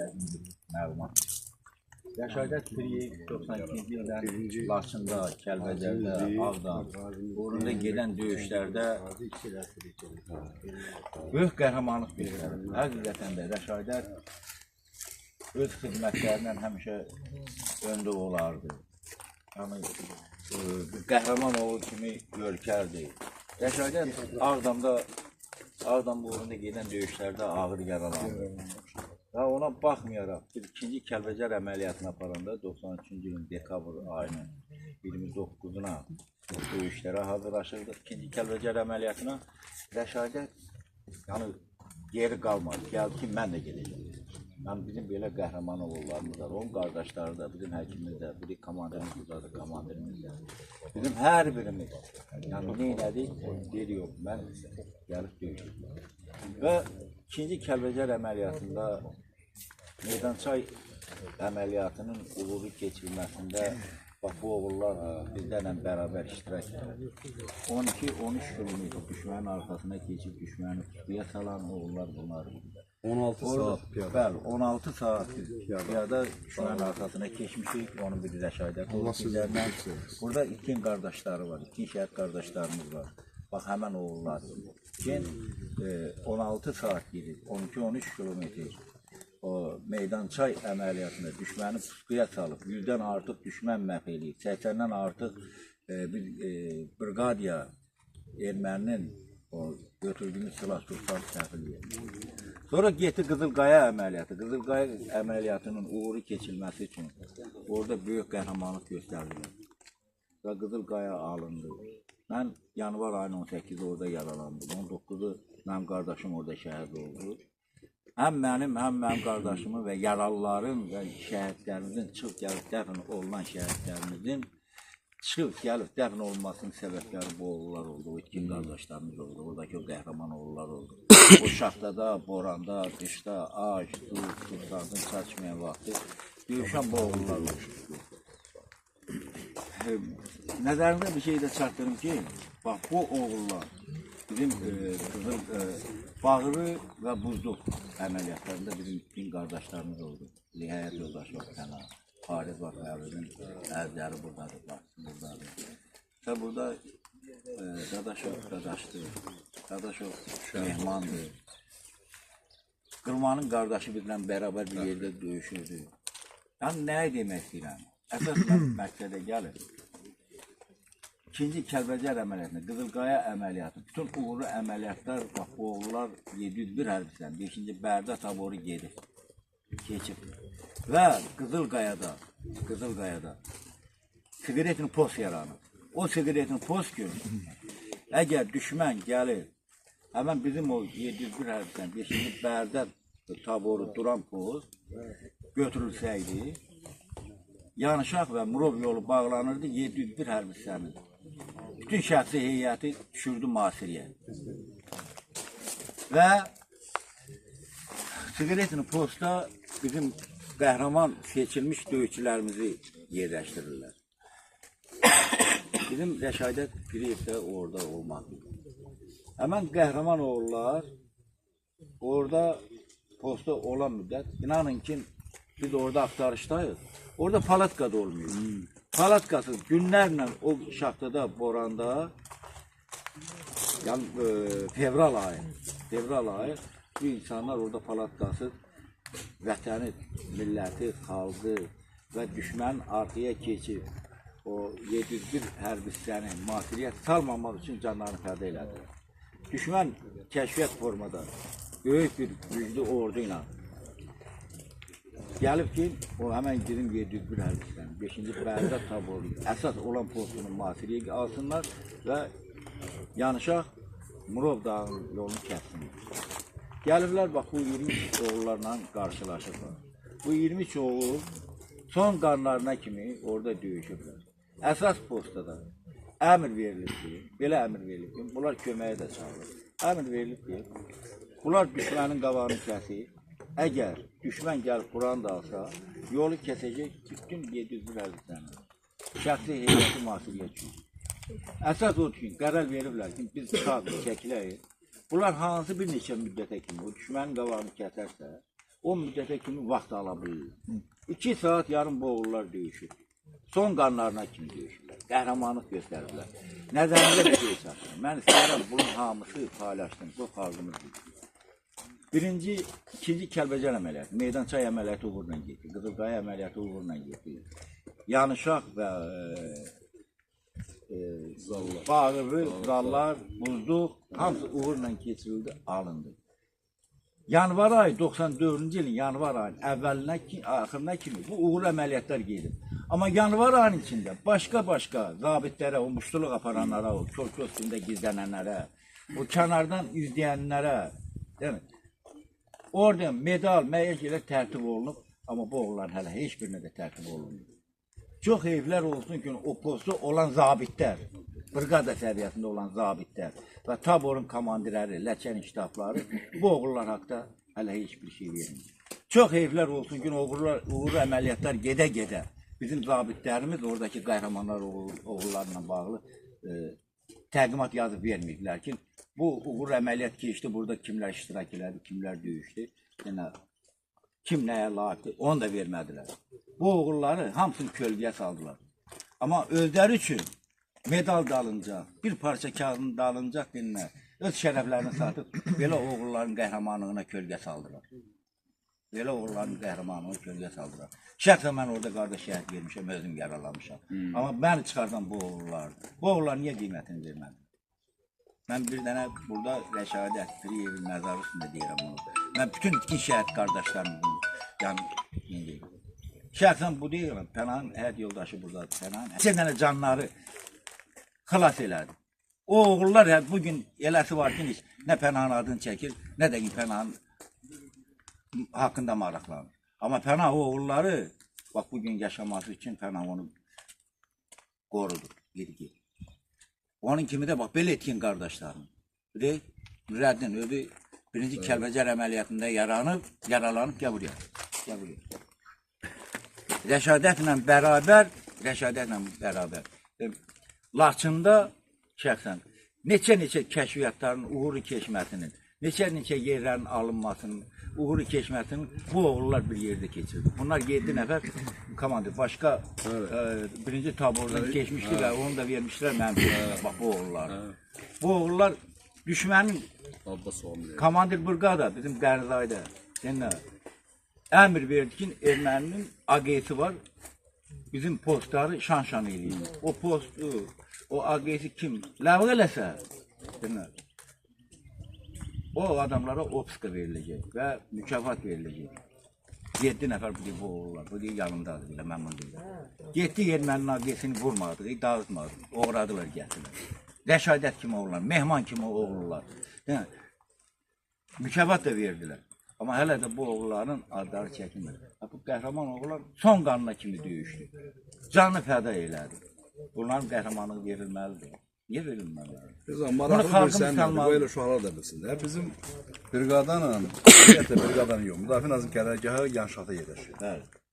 Yəqin bir məlumat. Rəşadət Piriyev 92-ci ildən Laçında, Kəlbəcərdə, Ağdam, uğrunda gedən döyüşlərdə böyük qəhrəmanlıq göstərib. Həqiqətən də Rəşadət öz xidmətlərindən həmişə öndə olardı. Yəni qəhrəman oğlu kimi görkərdi. Rəşadət Ağdam uğrunda gedən döyüşlərdə ağır yaralandı. Və ona baxmayaraq, biz ikinci Kəlbəcər əməliyyatını aparanda 93-cü ilin dekabr ayının 29-una döyüşlərə hazırlaşırdıq. İkinci Kəlbəcər əməliyyatına Rəşadət yəni geri qalmadı. Gəldi ki, mən də gedəcəm. Yəni bizim belə qəhrəman oğullarımız var. Onun qardaşları da, bizim həkimimiz də, biri komandirimiz buradadır, komandirimiz də. Bizim hər birimiz, yəni nə elədik? Dedi yox, mən gəlib döyüşdüm. Və ikinci Kəlbəcər əməliyyatında Meydançay əməliyyatının uğurlu keçirilməsində bax bu oğullar bizlərlə bərabər iştirak edir. 12-13 kilometr düşmənin arxasına keçib düşməni pusuya salan oğullar bunlar idi. 16 saat piyada. Bəli, 16 saat piyada düşmənin arxasına keçmişik. Onun biri Rəşadət oldu bizlərdən. Burada itkin qardaşları var, itkin şəhid qardaşlarımız var. Bax, həmən oğullar. Ki, 16 saat gedib, 12-13 kilometr o Meydançay əməliyyatında düşməni pusquya salıb, 100-dən artıq düşmən məhv eləyib, 80-dən artıq bir briqadiya erməninin o götürdüyümüz silah-sursat səhv eləyib. Sonra getdi Qızılqaya əməliyyatı. Qızılqaya əməliyyatının uğurlu keçilməsi üçün orada böyük qəhrəmanlıq göstərdilər və Qızılqaya alındı. Mən yanvar ayının 18-i orada yaralandım. 19-u mənim qardaşım orada şəhid oldu. Həm mənim, həm mənim qardaşımın və yaralıların və şəhidlərimizin çıxıb gəlib dəfn olunan şəhidlərimizin çıxıb gəlib dəfn olunmasının səbəbləri bu oğullar oldu. O itkin qardaşlarımız oldu. Oradakı o qəhrəman oğullar oldu. O şaxtada, boranda, qışda, ac, su, sursatın çatışmayan vaxtı döyüşən bu oğullar oldu. Nəzərimdə bir şey də çatdırım ki, bax bu oğullar bizim qızıl Bağrı və Buzluq əməliyyatlarında bizim din qardaşlarımız oldu. Həyat yoldaşı var, Pəna, Fariz var, Fərizin əzləri buradadır, buradadır. Və burada Dadaşov qardaşdır, Dadaşov mehmandır. Qırmanın qardaşı bizlə bərabər bir yerdə döyüşürdü. Yəni nəyi demək istəyirəm? Əsas mən məqsədə gəlir. İkinci Kəlbəcər əməliyyatında, Qızılqaya əməliyyatı, bütün uğurlu əməliyyatlar, bax bu oğullar 701 hərbiçidən, 5-ci Bərdə taboru gedib, keçib. Və Qızılqayada siqaretin post yaranır. O siqaretin post gün, əgər düşmən gəlir, həmən bizim o 701 hərbiçidən, 5-ci Bərdə taboru duran post götürülsəydi, Yanışaq və Murov yolu bağlanırdı 701 hərbiçilərin. Bütün şəxsi heyəti düşürdü mühasirəyə. Və siqaretin postda bizim qəhrəman seçilmiş döyüşçülərimizi yerləşdirirlər. Bizim Rəşadət Piriyev də orada olmadı. Həmən qəhrəman oğullar orada postda olan müddət, inanın ki, biz orada axtarışdayıq. Orada palatka da olmuyor. Palatkasız günlərlə o şaxtada, boranda, yəni fevral ayı bu insanlar orada palatkasız vətəni, milləti, xalqı və düşmənin arxaya keçib o 701 hərbiçiləri mühasirəyə salmamaq üçün canlarını fəda elədilər. Düşmən kəşfiyyat formada böyük bir güclü ordu ilə gəlib ki, o həmən bizim 701 hərbiçilərin 5-ci Bərdə taboru əsas olan postunu mühasirəyə alsınlar və Yanışaq Murov dağının yolunu kəssinlər. Gəliblər, bax bu 23 oğullarla qarşılaşıblar. Bu 23 oğul son qanlarına kimi orada döyüşüblər. Əsas postda da əmr verilib ki, belə əmr verilib ki, bunlar köməyə də çağırır. Əmr verilib ki, bunlar düşmənin qabağını kəsir. Əgər düşmən gəlib buranı da alsa, yolu kəsəcək bütün 701 hərbiçilərin. Şəxsi heyəti mühasirəyə düşür. Əsas odur ki, qərar veriblər ki, biz çıxaq, çəkiləyik. Bunlar hansı bir neçə müddətə kimi o düşmənin qabağını kəsərsə, O müddətə kimi vaxt ala bilirlər. 2 saat yarım bu oğullar döyüşür. Son qanlarına kimi döyüşürlər. Qəhrəmanlıq göstəriblər. Nəzərimdə bir şey çatdırım. Mən istəyirəm bunun hamısı paylaşsın. Bu xalqımız bilsin. Birinci, ikinci Kəlbəcər əməliyyatı, Meydançay əməliyyatı uğurla getdi. Qızılqaya əməliyyatı uğurla getdi. Yanışaq və Bağırı, Zallar, Buzluq hamısı uğurla keçirildi, alındı. Yanvar ayı 94-cü ilin yanvar ayının əvvəlinə axırına kimi bu uğurlu əməliyyatlar gedir. Amma yanvar ayının içində başqa-başqa zabitlərə, o muştuluq aparanlara, o kör üstündə gizlənənlərə, o kənardan izləyənlərə, yəni orden, medal, müəyyən şeylər tərtib olunub, amma bu oğulların hələ heç birinə də tərtib olunmuyor. Çox heyflər olsun ki, o postda olan zabitlər, brigada səviyyəsində olan zabitlər və taborun komandirləri, ləçən ştabları bu oğullar haqda hələ heç bir şey vermir. Çox heyflər olsun ki, uğurlu əməliyyatlar gedə-gedə bizim zabitlərimiz oradakı qəhrəmanlar oğullarla bağlı təqdimat yazıb verməyiblər ki, bu uğurlu əməliyyat keçdi, burada kimlər iştirak elədi, kimlər döyüşdü, yəni, kim nəyə layiqdir, onu da vermədilər. Bu oğulları hamısını kölgəyə saldılar. Amma özləri üçün medal dalınca, bir parça kağızın dalınca dinlə, öz şərəflərini satıb belə oğulların qəhrəmanlığına kölgə saldılar. Belə oğulların qəhrəmanlığına kölgə saldılar. Şəxsən mən orada qardaş şəhid vermişəm, özüm yaralanmışam. Amma məni çıxardan bu oğullardır. Bu oğullar niyə qiymətini vermədi? Mən bir dənə burada Rəşadət Piriyevin məzarı üstündə deyirəm bunu. Mən bütün itkin şəhid qardaşlarım bunu, yəni deyirəm. Şəxsən bu deyirəm, Pənahın həyat yoldaşı buradadır, Pənahın neçə dənə canları xilas elədi. O oğullar bugün eləsi var ki, nə Pənahın adını çəkir, nə də ki Pənahın haqqında maraqlanır. Amma Pənah o oğulları, bax bugün yaşaması üçün Pənah onu qorudu, yedi. Onun kimi də bax, belə etkin qardaşlarım. Deyək, Nurəddin özü birinci Kəlbəcər əməliyyatında yaralanıb, gəl buraya, gəl buraya. Rəşadətlə bərabər, Laçında şəxsən neçə-neçə kəşfiyyatların uğurlu keçməsinin, neçə-neçə yerlərin alınmasının, uğurlu keçməsinin bu oğullar bir yerdə keçirdi. Bunlar 7 nəfər komandir, başqa birinci tabordan keçmişdi və onu da vermişdilər mənim. Bax, bu oğullar. Bu oğullar düşmənin komandir brigada, bizim Qərzayda, əmr verdi ki, erməninin AG-si var, bizim postları şan-şan eləyir. O postu, o AG-si kim ləğv eləsə, o adamlara opiska veriləcək və mükafat veriləcək. 7 nəfər bu deyir, bu oğullar, bu deyir, yanımdadır, belə, mən bunu deyirəm. Getdi erməninin AG-sini vurmadı, dağıtmadı, oğradılar, gətirlər. Rəşadət kimi oğullar, mehman kimi oğullar. Mükafat da verdilər. Amma hələ də bu oğulların adları çəkinmir. Bu qəhrəman oğullar son qanına kimi döyüşdü. Canı fəda elədi. Bunların qəhrəmanlığı verilməlidir. Niyə verilməlidir? Maraqlı bilsən, belə uşaqlar da bilsinlər. Bizim briqadanla, ümumiyyətlə briqadanın yox, Müdafiə Nazirinin qərargahı Yanşaqda yerləşir.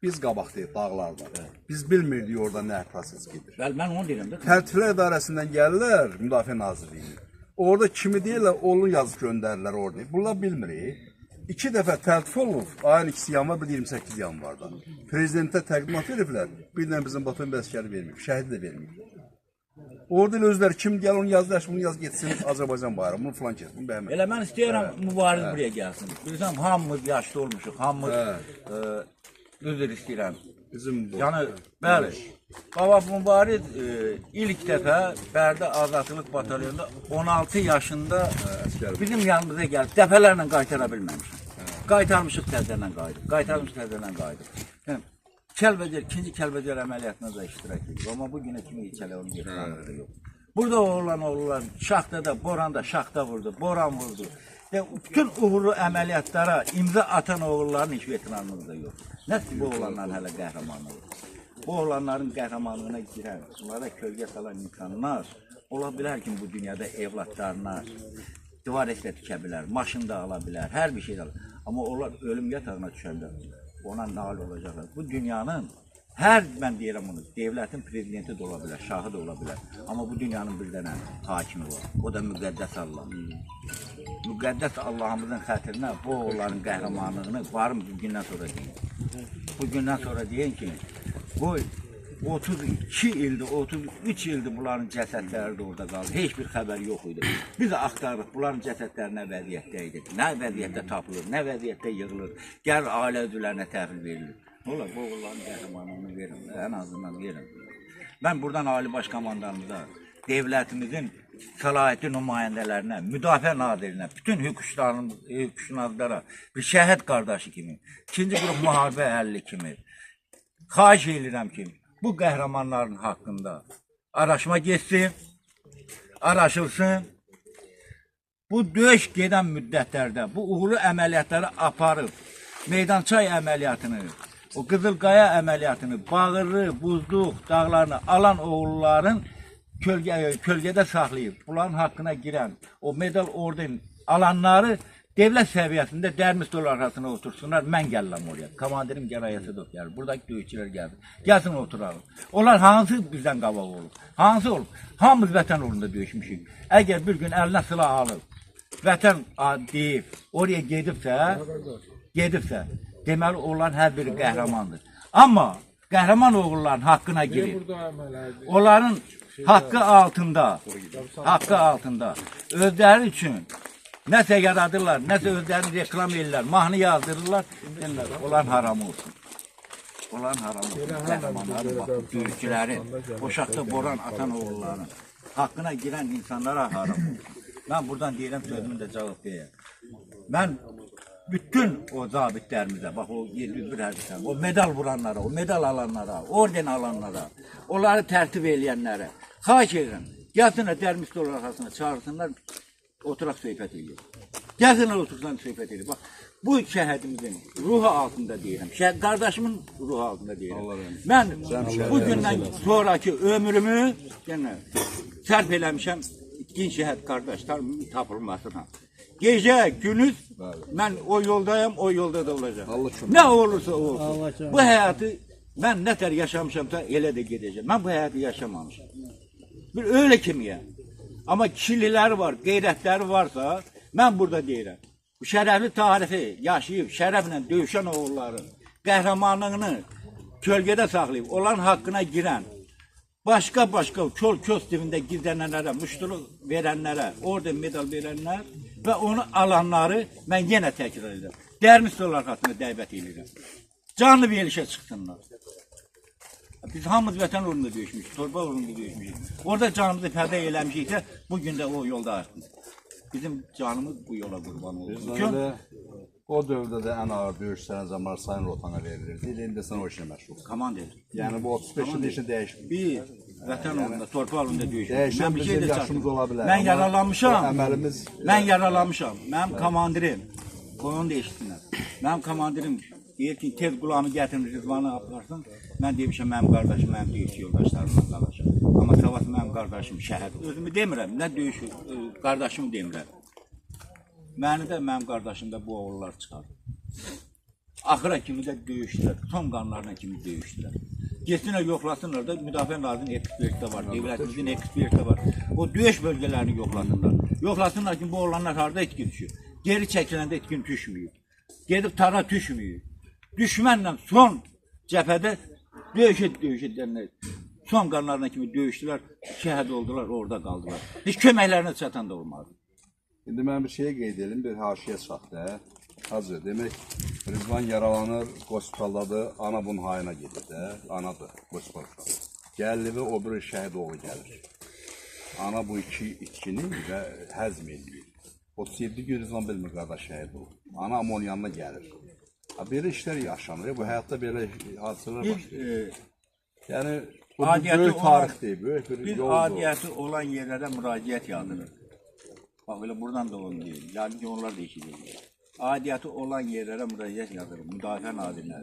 Biz qabaqdayıq dağlarda. Biz bilmirdik orada nə proses gedir. Bəli, mən onu deyirəm də. Tərtiblər idarəsindən gəlirlər Müdafiə Nazirliyinə. Orada kimi deyirlər, onu yazıb göndərirlər orada. Bunlar bilmirik. 2 dəfə təltif olub, ayın 2-si yanvar, bir 28 yanvarda. Prezidentə təqdimat veriblər, bir dənə bizim Batum əsgəri verməyib, şəhidi də verməyib. Orada elə özləri kim gəl, onu yazdır, bunu yaz getsin Azərbaycan bayrağı, bunu filan kes, bunu bəhmə. Elə mən istəyirəm Mübariz buraya gəlsin. Bilirsən, hamımız yaşlı olmuşuq, hamımız üzr istəyirəm. Bizim bu. Yəni, bəli, baba Mübariz ilk dəfə Bərdə Azadlıq Batalyonunda 16 yaşında bizim yanımıza gəlib, dəfələrlə qaytara bilməmişik. Qaytarmışıq, təzədən qayıdıq, qaytarmışıq, təzədən qayıdıq. Yəni, Kəlbəcər, ikinci Kəlbəcər əməliyyatına da iştirak edib. Amma bu günə kimi heç hələ onun getmələri yox. Burada oğlan oğullar şaxtada, Boranda şaxta vurdu, Boran vurdu. Bütün uğurlu əməliyyatlara imza atan oğulların heç veteranlığı da yox. Nə bu oğlanların hələ qəhrəmanlığı? Bu oğlanların qəhrəmanlığına girən, onlara kölgə salan insanlar ola bilər ki, bu dünyada evlatlarına divar eslə tikə bilər, maşın da ala bilər, hər bir şey də ala bilər. Amma onlar ölüm yatağına düşəndə ona nail olacaqlar. Bu dünyanın hər, mən deyirəm bunu, devlətin prezidenti də ola bilər, şahı da ola bilər. Amma bu dünyanın bir dənə hakimi var. O da müqəddəs Allah. Müqəddəs Allahımızın xətrinə bu oğulların qəhrəmanlığını varım bugündən sonra deyin. Bugündən sonra deyin ki, qoy 32 ildir, 33 ildir bunların cəsədləri də orada qaldı. Heç bir xəbər yox idi. Biz axtarırıq bunların cəsədləri nə vəziyyətdə idi, nə vəziyyətdə tapılır, nə vəziyyətdə yığılır. Gəlir ailə üzvlərinə təhvil verilir. Nə olar, bu oğulların qəhrəmanlığını verin, ən azından verin. Mən buradan Ali Baş Komandanımıza, devlətimizin səlahiyyətli nümayəndələrinə, Müdafiə Nazirinə, bütün hüquqşünaslara, bir şəhid qardaşı kimi, ikinci qrup müharibə əhli kimi xahiş edirəm ki, bu qəhrəmanların haqqında araşma getsin, araşılsın. Bu döyüş gedən müddətlərdə bu uğurlu əməliyyatları aparıb, Meydançay əməliyyatını, o Qızılqaya əməliyyatını, Bağırlı, Buzluq dağlarını alan oğulların kölgədə saxlayıb, bunların haqqına girən, o medal orden alanları devlət səviyyəsində dərmi stol arxasına otursunlar. Mən gəlirəm oraya. Komandirim Gəray Əsədov gəlir. Buradakı döyüşçülər gəlir. Gəlsin oturalım. Onlar hansı bizdən qabaq olub? Hansı olub? Hamımız vətən uğrunda döyüşmüşük. Əgər bir gün əlinə silah alıb, vətən deyib, oraya gedibsə, deməli onların hər biri qəhrəmandır. Amma qəhrəman oğulların haqqına girib, onların haqqı altında özləri üçün nəsə yaradırlar, nəsə özlərini reklam edirlər, mahnı yazdırırlar, deyirlər, onların haramı olsun. Onların haramı olsun. Qəhrəmanların, bax, döyüşçülərin, Uşaqda boran atan oğulların haqqına girən insanlara haram olsun. Mən buradan deyirəm, sözümü də cavab deyəm. Mən bütün o zabitlərimizə, bax o 701 hərbiçilərə, o medal vuranlara, o medal alanlara, orden alanlara, onları tərtib eləyənlərə xahiş edirəm, gəlsinlər dərmi stol arxasına çağırsınlar, oturaq söhbət eləyək. Gəlsinlər otursunlar söhbət eləyək. Bax, bu şəhidimizin ruhu altında deyirəm, qardaşımın ruhu altında deyirəm. Mən bu gündən sonraki ömrümü yəni, sərf eləmişəm itkin şəhid qardaşlarımın tapılmasına. Gecə, gündüz mən o yoldayım, o yolda da olacağam. Nə olursa olsun. Bu həyatı mən nə tər yaşamışamsa elə də gedəcəm. Mən bu həyatı yaşamamışam. Bir öyle kimiyəm. Amma kişiləri var, qeyrətləri varsa, mən burada deyirəm. Bu şərəfli tarixi yaşayıb, şərəflə döyüşən oğulların qəhrəmanlığını kölgədə saxlayıb, onların haqqına girən, başqa-başqa kol-kös dibində gizlənənlərə, muştuluq verənlərə, orden medal verənlər və onu alanları mən yenə təkrar edirəm. Dərmi stol arxasına dəvət edirəm. Canlı bir elişə çıxsınlar. Biz hamımız vətən uğrunda döyüşmüşük, torpaq uğrunda döyüşmüşük. Orada canımızı fəda eləmişiksə, bugün də o yolda artıq. Bizim canımız bu yola qurban oldu. O dövrdə də ən ağır döyüş sərəncamları Sayın Rotana verilirdi. İndi sən o işlə məşğulsun. Komandir. Yəni bu 35 ildə işin dəyişmir. Biz vətən uğrunda, torpaq uğrunda döyüşmüşük. Dəyişən bizim yaşımız ola bilər. Mən yaralanmışam. Əməlimiz... Mən yaralanmışam. Mənim komandirim, onu da eşitsinlər. Mənim komandirim deyir ki, tez qulağımı gətirin, Rizvanı aparsın. Mən demişəm, mənim qardaşım, mənim döyüş yoldaşlarımla qalacaq. Amma Savas mənim qardaşım şəhid. Özümü demirəm, nə döyüş qardaşımı demirəm. Məni də, mənim qardaşım da bu oğullar çıxar. Axıra kimi də döyüşdülər, son qanlarına kimi döyüşdülər. Getsinlər, yoxlasınlar da, Müdafiə Nazirinin eksperti var, devlətimizin eksperti var. O döyüş bölgələrini yoxlasınlar. Yoxlasınlar ki, bu oğlanlar harada itkin düşür. Geri çəkiləndə itkin düşməyib. Gedib tara düşməyib. Düşmənlə son cəbhədə döyüşə dənlər. Son qanlarına kimi döyüşdülər, şəhid oldular, orada qaldılar. Heç köməklərinə çatan da olmadı. İndi mən bir şeyə qeyd edim, bir haşiyə çatdı. Hacı, demək, Rizvan yaralanır, qospitaldadır, ana bunun hayına gedir də, anadır, qospital uşağı. Gəlir və o bir şəhid oğlu gəlir. Ana bu iki itkini və həzm eləyir. 37 gün Rizvan bilmir qardaş şəhid olub. Ana amma onun yanına gəlir. Belə işlər yaşanır, bu həyatda belə hadisələr baş verir. Yəni, bu böyük tarixdir, böyük bir yoldur. Biz adiyyəti olan yerlərə müraciət yazdırır. Bax, belə buradan da onu deyir. Yəni ki, onlar da eşidir. Aidiyyatı olan yerlərə müraciət yazırıq. Müdafiə Nazirinə,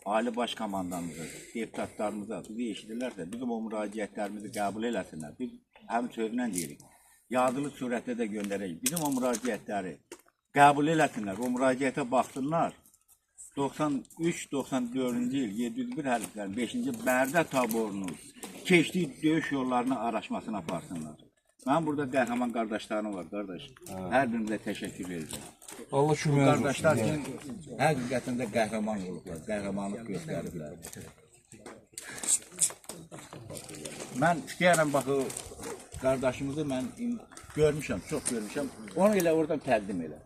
Ali Baş Komandanımıza, deputatlarımıza bizi eşidirlərsə, bizim o müraciətlərimizi qəbul eləsinlər. Biz həm sözlə deyirik. Yazılı surətdə də göndərək. Bizim o müraciətləri qəbul eləsinlər, o müraciətə baxsınlar. 93-94-cü il 701 hərbiçilərin 5-ci Bərdə taborunun keçdiyi döyüş yollarını araşmasını aparsınlar. Mənim burada qəhrəman qardaşlarım var, qardaş. Hər birinizə təşəkkür edirəm. Allah Bu köməyiniz olsun. qardaşlar ki, həqiqətən də qəhrəman olublar, qəhrəmanlıq göstəriblər. Mən istəyirəm bax o qardaşımızı mən görmüşəm, çox görmüşəm. Onu elə oradan təqdim elə.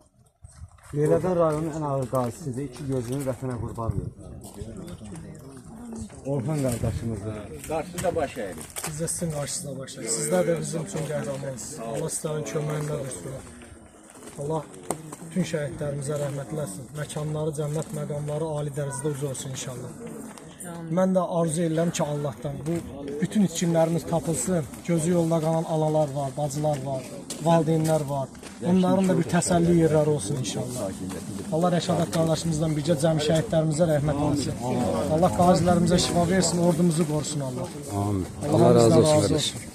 Beyləqan rayonunun ən ağır qazisidir. İki gözünü vətənə qurban verdi. Orxan qardaşımızdır. Qarşısında baş əyirik. Biz də sizin qarşısında başlayırıq. Sizlər də bizim üçün qəhrəmansınız. Allah sizlərin köməyində dursun. Allah bütün şəhidlərimizə rəhmət eləsin. Məkanları cənnət, məqamları ali dərəcədə uca olsun inşallah. Mən də arzu edirəm ki, Allahdan bu bütün itkinlərimiz tapılsın. Gözü yolda qalan analar var, bacılar var, valideynlər var. Onların da bir təsəlli yerləri olsun inşallah. Allah Rəşadət qardaşımızla birgə cəmi şəhidlərimizə rəhmət eləsin. Allah qazilərimizə şifa versin, ordumuzu qorusun Allah. Amin. Allah Allah razı hamımızdan olsun razı qardaş. olsun.